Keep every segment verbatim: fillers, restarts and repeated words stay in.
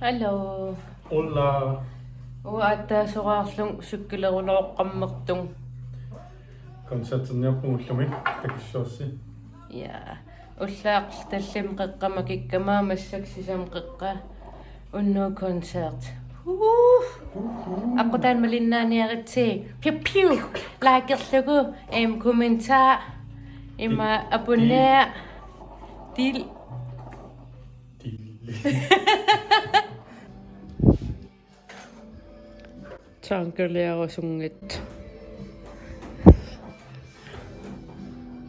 Hallo. Hola. Uanga aatsaasoraarlunga cykelerulooqqammertunga. Koncerterniarpunga ullumi takussuarsi. Ja. Ullaaq tallimat qeqqat makikkama, massakkut sisamat qeqqat. Unnugu koncert. Uh. Aqqutaani malinnaaniaritsi. Piu piu. Likerlugu, em, kommentar. Ima abonner. Del. Del. Tankaliarusunngitsoq.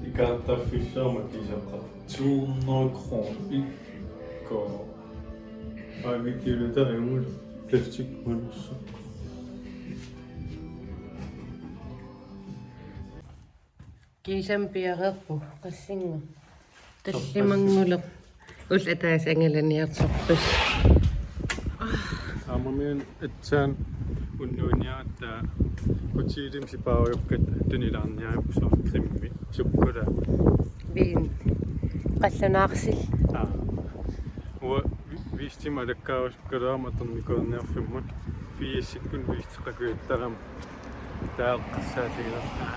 Ikaartarfissarama kiisaqqa to hundrede kroner. Ikko. Aavikkiulutariumul plastik manussa. Kiisami piareerpugut, qassinga. Tallimannguleq. Ulloq ataaseq angalaniarsorpassi. Aamma uani aatsaat unnuiniaratta hotelimi sipaarujukkatta tunilaarniarput soorlu crememi sukkula. Vin. Qallunaarsillugu. Aa. Uanga vi-, viisi timer alakkaarusukkaluarama atornikuuerniarfimmut. Firsikkut viisi qakujuttarama. Taava eqqarsaatigilaa. Aa,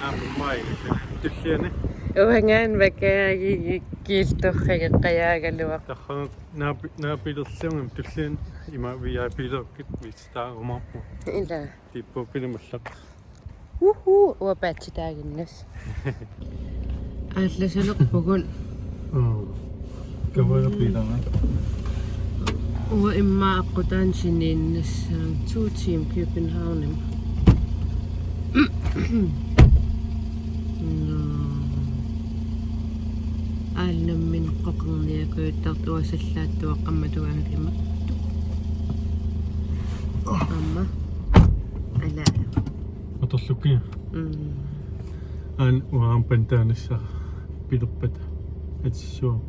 aamma maani. Tulliani. Uangaana vakaagigik kiiltorrageqqajaagaluaq. Tarra naapi-, naapilerlunga tulliani ima V I P-lerukkit viisitaarumaarpunga. Ila. Tiippuukkini mallaq. Uhu, uanga patsitaaginnassinga. Aallasalerpugut. Mm. Kavara piilanga. Uanga immaqa aqqutaani siniinnassaanga to timer Københavnimi. Nå. Aallannguaq qaqorniakujuttartoq uanga sallaattuaqqammat uanga imatut. Aamma. Ala. Atorlukkina. Mm. Aana uanga pantaanissara pilerpata. Atissuaq.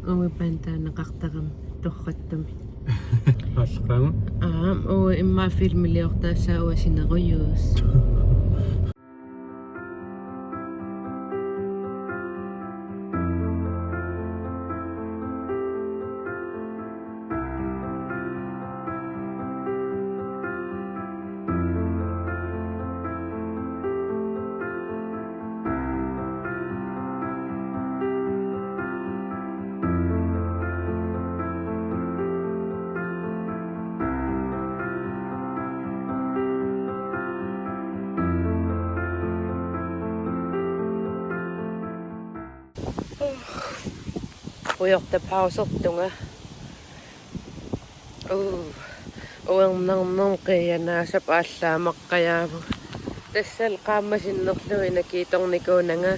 Uanga pantaaneqartarama torrattumi. Aallaqqaammut. Aam, uanga immaqa filmiliortaassaanga uanga sinerujuusoq. Ujorta pausertunga. Uu, uernarnermut qiianaassappat aallaammaqajaavunga. Tassalu qaammat sinnerlugu inakiitornikuunanga,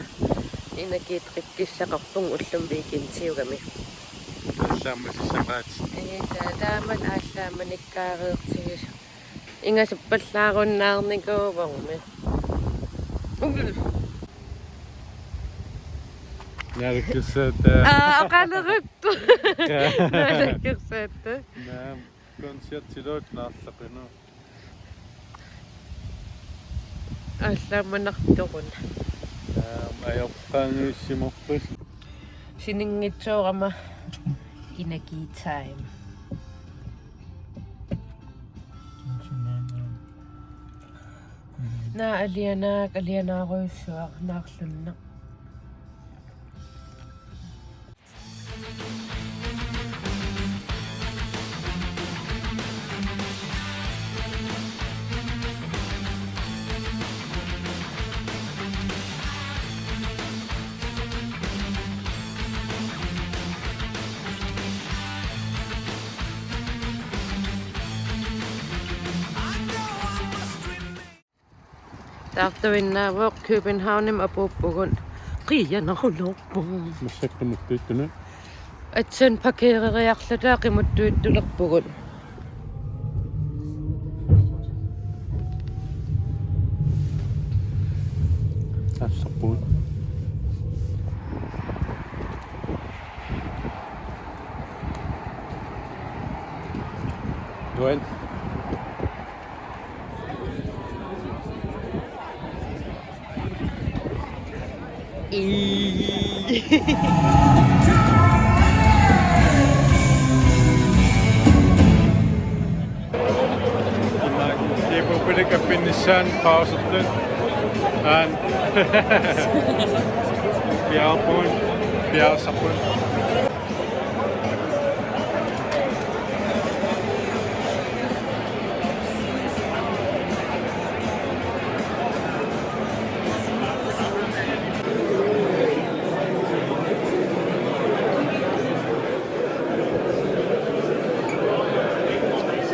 inakiitorikkissaqarpunga ullumi weekendiugami. Aallaammasissaqaat. Ii, ta-, taamani aallaammanikkaareertigisoq. Ingasuppallaarunnaarnikuuvormi. Naalakkersuisoq. Aa, oqaleruttoq. Naalakkersuisoq. Naamik, koncertiluunniit naarlaqinut. Aallaammanartoruna. Naamik, ajoqaanngussimaarput. Sininngitsoorama energy time. Naa alianaak, alianaarujussuaq naarlunneq. Taartuinnaavoq, Københavnimi apuuppugut. Qiianarulorpoq. Massakkut qimuttuittunik. Aatsaat parkeereriarluta qimuttuittulerpugut. Aassarpugut. Joel. Ulikappinnissaanut pausertut. Aan. Piaarpugut, piareersarpugut.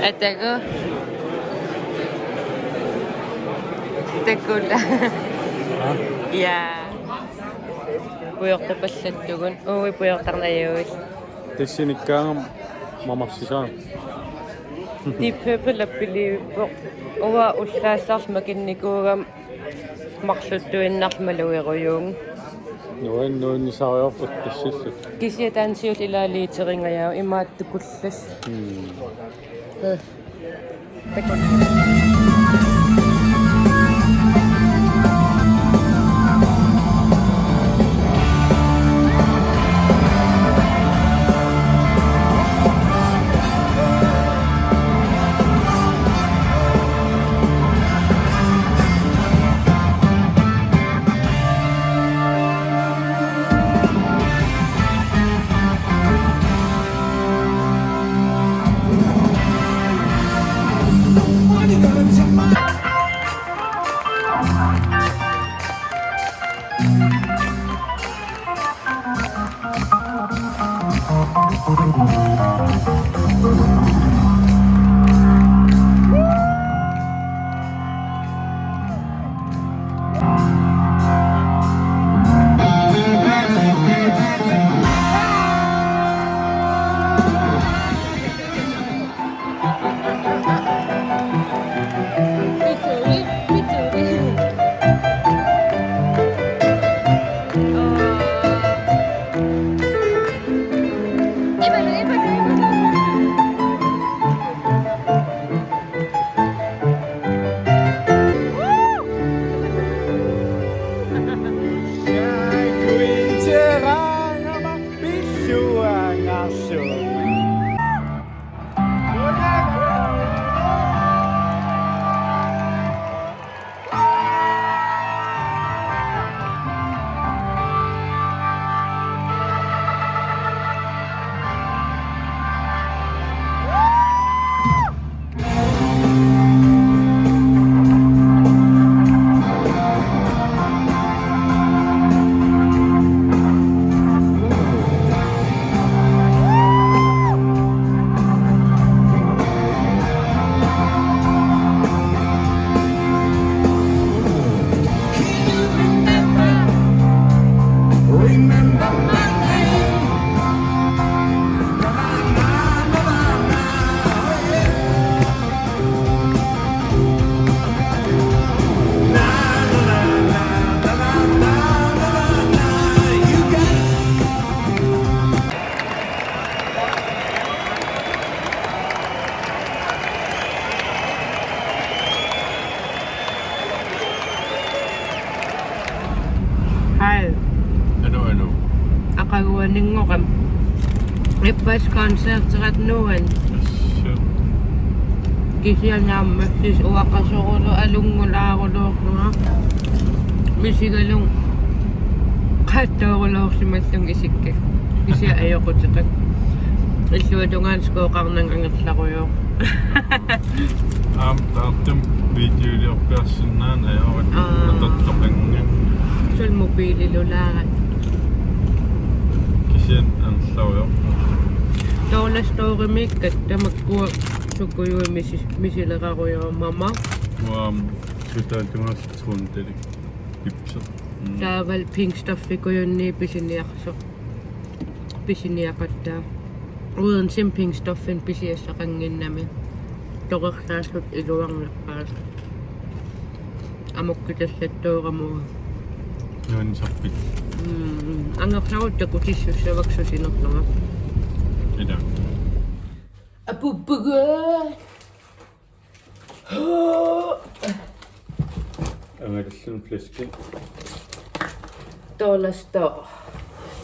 Atagu. Takulla. Aa? Ja. Pujortapallattugut. Uui, pujortarnajuit. Tassaniikkaangama mamarsisaa. Deep Purple appiliippoq. Uanga ullaassarlu makinnikuugama marluttuinnarlu malugerujuuvoq. Nuan-, nuannisariaqarpoq tassallutit. Kisianni taanna siulleq ilaaliuteringajaa imaattukullas. Mm. Eh. Takuuk. Hej. Hallo, hallo. Aqaguaninngoqami. Ippassaq koncerteqartoq nuan. Assut. Kisianni aamma sis uanga qasorulu alunngulaaruluorlunga. Misigalugu qaattooruluorsimallunga isikka. Kisianni ajoquteqakka. Illuatungaani skooqarnanga angerlarujoq. Aamma taartumik videoliorpiarsinnaaneq ajorakkit. Aa. Atortoqanngilaq. Suli mobiililulaarakku. Kisianni angerlarujoq. Dollar Store-miikkatta tamakkua sukujui misi-, misilerarujoormata. Uanga tutaaltungaasut trundalik. Ipseq. Mm. Taavalu Pink Stuffikujunnit pisiniarsoq. Pisiniaqattaaq. Uden sin Pink Stuffinik pisiassaqannginnami. Torersaassutut iluarnerpaasut. Amukkutallattuuramut. Nuannisarpit? Mm, angerlaruttoq takutissussavakka susinerlunga. Ila. Apuppuga. Angalallun flaske. Dollar Store.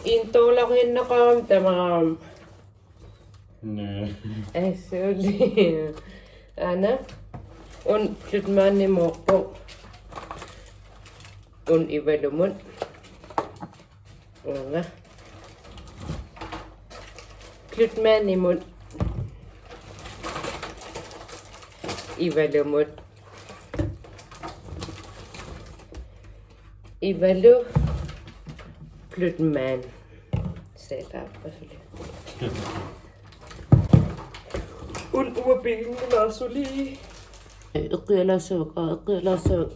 En dollariinnaqaram tamarami. Naa. Assut. Aana. Una Blütmani moorpoq. Una Ivalumut. Una Blütmanimut. Ivalumut. Ivalu Blütman. Seetaarpasuli. Una uanga piginngilara suli. Eqqialaassaaq, eqqialaassaaq.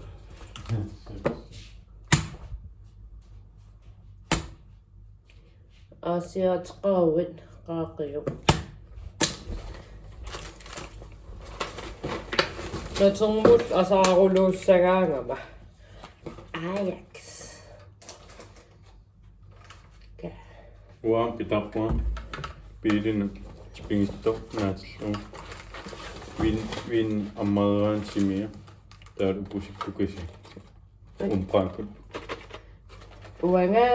Aasiaat qaavit qaaqiuk. Natermut asaaruluussagaangama. Ajax. Ka. Uanga pitarpunga biilinik pigittoq naatillugu. Vin, vin ammaraan timia. Taava pusikkukasi. Umbrakut. Uanga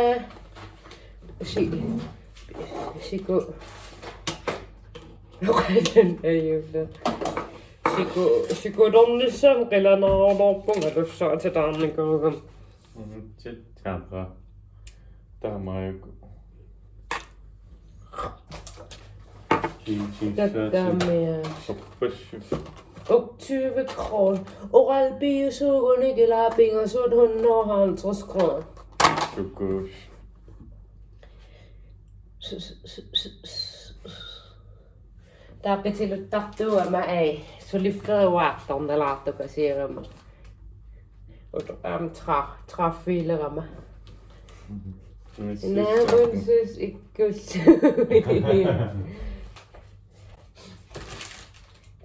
si-, siku-, siku-, sikulornissaq qilanaarunarpunga alussaatitaarnikuugama. Mhm, tit taava. Taamaajuku. Takkamiaa. Soppassut. Uk tyve kroner. Oral-B-usuugunik ilaa pingasut hundrede og halvtreds kroner. Sukuus. Taava qitiluttartuugama, ai, sulifferuaartornalaartuka siagama. Ut-, aamma tra-, traffilerama. Mhm. Naamunsis ikkus.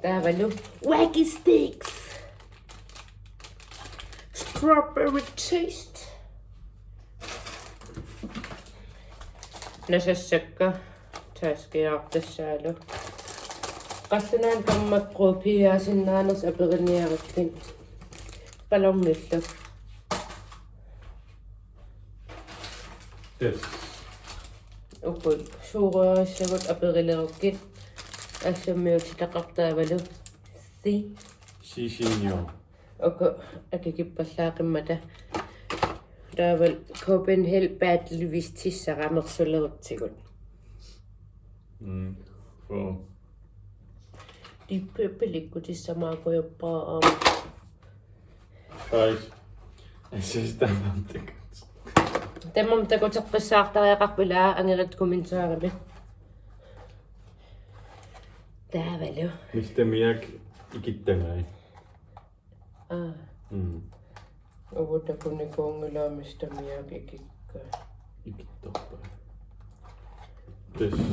Taavalu Wacky Sticks. Strawberry taste. Nasassakka taskiartassaalu. Qassinaan kammakkut piaasinnaanersoq aperiniarakkit. Ballonillu. Yes. Uku suurerissagut aperilerukkit. Assammiutitaqartaavalu. Si. Si, signor. Uku akikippallaaqqimmata. Taavalu Copenhagen Battle Vistissara mersulerutsigut. Mm. Wow. Deep Purple ikkutissamaakujorpaa aamma. Guys. Jeg synes, der er mange, der godt. Tamanna takuteqqissaartariaqarput ila angerit kommentarimi. Taavalu. Mister Miak ikittamai. Aa. Mm. Uku takunikuunngilaq Mister Miak ikikka. Ikittarpai. Tassa.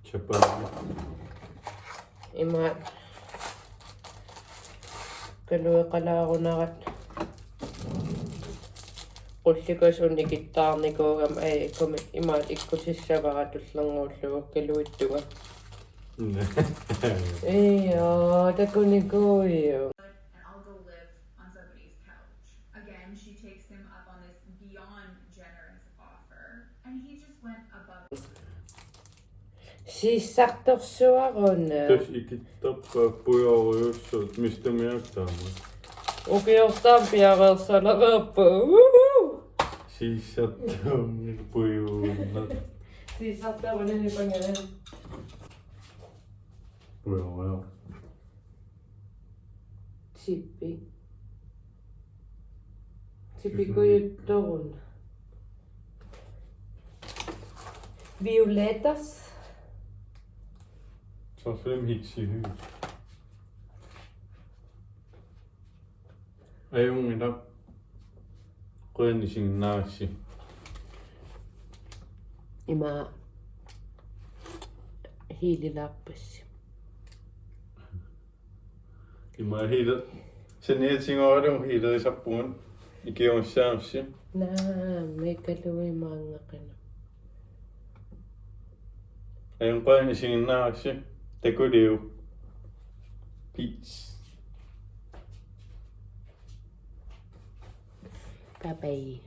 Chapati. Ima kalueqalaarunaratta. Qullikasun ikittaarnikuugama, ai, ikkumi imaat ikkutissavara tullernguullugu kaluittunga. Ija, takunikuuiuk. And I'll go live on somebody's couch. Again, she takes him up on this beyond generous offer, and he just went above. Siissartorsuaruna. Tassa ikittarpaa pujorujussooq Mister Miak taama. Ukiortaaq piareersalereerpoq. Uhu! Siissartorneq pujurujunnaq. Siissartorneq nipangaat. Pujorujunnaq. Tipi. Tipikujuttoruna. Violetas. Soorlu hiksehyl. Ajunngilaq. Qujanaq isiginnaarassi. Ima healilaarpassi. Ima healer. Saniatigooralugu healerisarpunga. Ikiorussaarsi. Naa, mekaluimaangaqina. Ajunngilaq isiginnaarassi. Takuliuk. Peace. Bye bye.